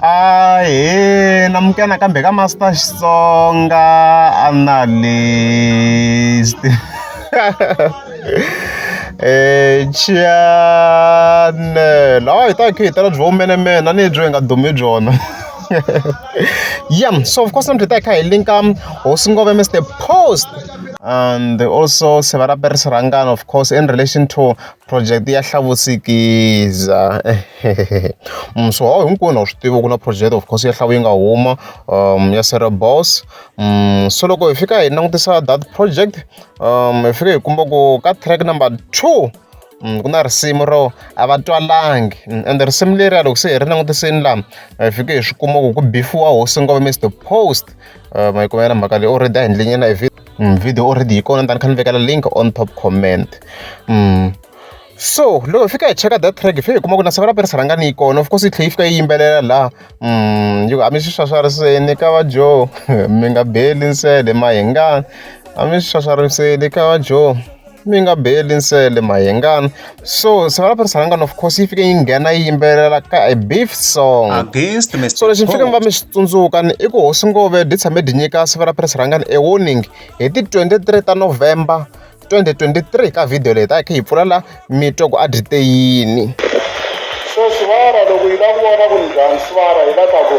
Ahee namukela nakambe ka Master Xitsonga Analyst channel hayi hi ta hi kha hi tala byo menemene a ni byo hi nga dumi hi byona yeah so of course namuntlha hi ta hi kha hi linka hosi Ngove Mr Post and also Sivara Paris Rhangani of course in relation to project ya Hlavusikiza so hawu hinkwenu ha swi tiva ku na project of course ya Hlavu yi nga huma ya Sir Boss so loko hi fika hi langutisa that project hi fika hi kuma ku ka track number 2 ku na risimu ro a va twalangi ende risimu leriya loko se hi ri langutisini laha hi fike hi swi kuma ku ku bifiwa hosi Ngove Mr Post ma yi kuma yena mhaka leyi already a hi endle nyana video already yi kona ni ta ni kha ni vekela link on top comment so loko hi fika hi cheka that track hi fike hi kuma ku na Sivara Paris Rhangani yi kona of course yi tlhela yi fika yi yimbelela laha yi ku a mi swi swaswariseni ka va Joe mi nga beli nsele mahingani a mi swi swaswariseni ka va Joe mi nga beli nsele mahingani so Sivara Paris Rhangani of course yi fike yi nghena yi yimbelela ka a beef song Against Mr. so lexi ni fike mi va Post. mi xi tsundzuka ni i ku hosi Ngove dyi tshame dyi nyika Sivara Paris Rhangani a warning hi ti 23 ta November 2023 ka video leyi ta hi kha hi pfula la mi twa ku a dyi te yini So sivara loko yi lava ku vona ku njhani sivara yi la ta ku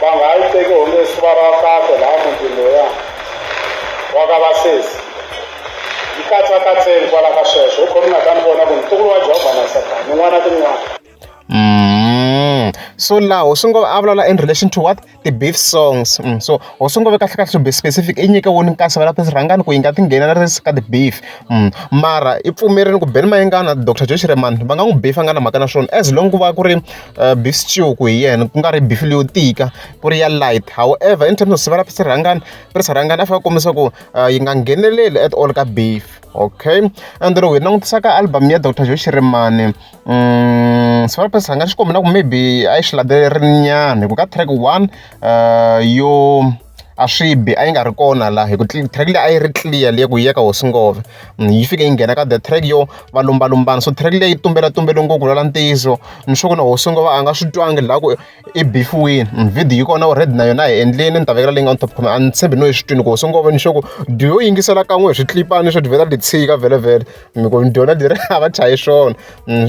va nga ha yi teki onge sivara wa kahle laha mutini loya wa ka vasesi yi katsakatseni kwala ka sweswo hi khomi nga ta ni vona ku ntukulu wa Jehovha na Sathana ni n'wana tin'wana So laha hosi Ngove a vulavula in relation to what ti-beef songs so hosi Ngove kahle kahle to be specific i nyike warning ka Sivara Paris Rhangani ku yi nga tinghenelerisi ka ti-beef mara i pfumerile ku Benny Mayengani na Dr Joe Shirimani va nga n'wi beef a nga na mhaka na swona as long ku va ku ri beef stew ku hi yena ku nga ri beef leyo tika ku ri ya light however in terms of Sivara Paris Rhangani Paris Rhangani a fika a kombisa ku yi nga ngheneleli at all ka beef okay and loko hi langutisa ka album ya Dr Joe Shirimani Sivara Paris Rhangani swi komba na ku maybe a yi swi landzelerile nyana hi ku ka track 1 yo a swi bi a yi nga ri kona laha hi ku track leyi a yi ri clear liya ku yi ya ka hosi Ngove yi fike yi nghena ka the track yo va lumbalumbana so track leyi tumbela tumbele ngopfu ku vulavula ntiyiso ni sure ku na hosi Ngove a nga swi twangi laha ku i beef-wini video yi kona already na yona hi endleni ni ta vekela leyi nga on top comment a ni tshembi no yi swi twini ku hosi Ngove ni sure ku dyi yo yingisela kan'we hi switlipani swo dyi vhela dyi tshika vhele vhele mi ku dyona dyi ri a va chayi swona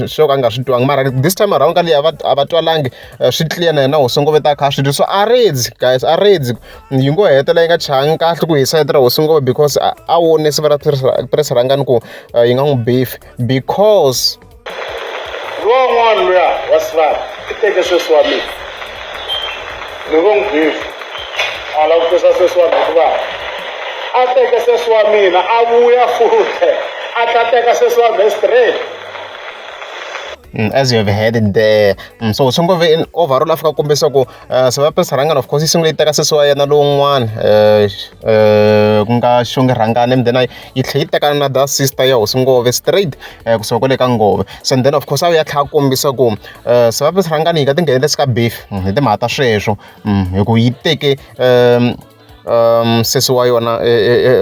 sure ku a nga swi twangi mara this time around ka leyi a va a va twalangi swi clear na yena hosi Ngove ta kha a swi twa so a redzi guys a redzi yi ngo hetelela yi nga chayangi kahle ku hi sayiti ra hosi Ngove because a wone Sivara Paris Rhangani ku yi nga n'wi beef because luwa un'wana luya wa sivara i teke sweswi wa mina ni ngo n'wi beef a lava ku twisa sweswi wa mina hikuva a teke sweswi wa mina a vuya futhi a ta teka sweswi wa mina straight As you have heard it there so hosi Ngove in overall a fika kombisa ku Sivara Paris Rhangani of course yi sungule yi teka sesi wa yena lowun'wana ku nga Xongi Rhangani and then yi tlhela yi teka na the sister ya hosi Ngove straight kusuka kwale ka Ngove so and then of course a ya tlhela a kombisa ku Sivara Paris Rhangani yi nga tinghenelerisi ka beef hi timhaka ta sweswo hi ku yi teke sesi wa yona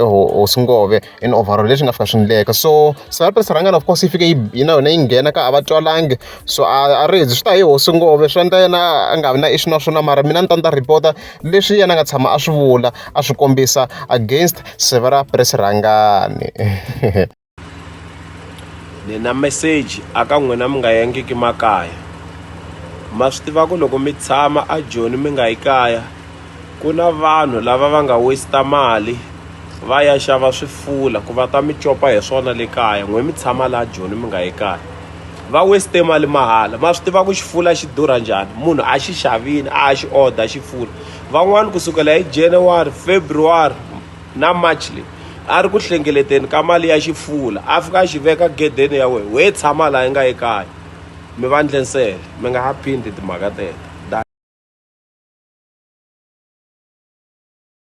hosi Ngove in overall leswi nga fika swi endleka so Sivara Paris Rhangani of course yi fike yi na yona yi nghena ka a va twalangi so a ri swi ta hi hosi Ngove swi endla yena a nga vi na issue na swona mara mina ni ta ni ta report-a leswi yena a nga tshama a swi vula a swi kombisa against Sivara Paris Rhangani Ni na meseji aka n'wina mi nga yangiki makaya ma swi tiva ku loko mi tshama a Joni mi nga yi kaya ku na vanhu lava va nga waste mali va ya xava swifula ku va ta mi copa hi swona le kaya n'we mi tshama laha Joni mi nga yi kaya va waste mali mahala ma swi tiva ku xifula xi durha njhani munhu a xi xavini a xi order xifula van'wani kusukela hi January February na March leyi a ri ku hlengeleteni ka mali ya xifula a fika a xi veka gedeni ya wena we tshama laha yi nga ekaya mi va ndle nsele mi nga ha phindi timhaka teto.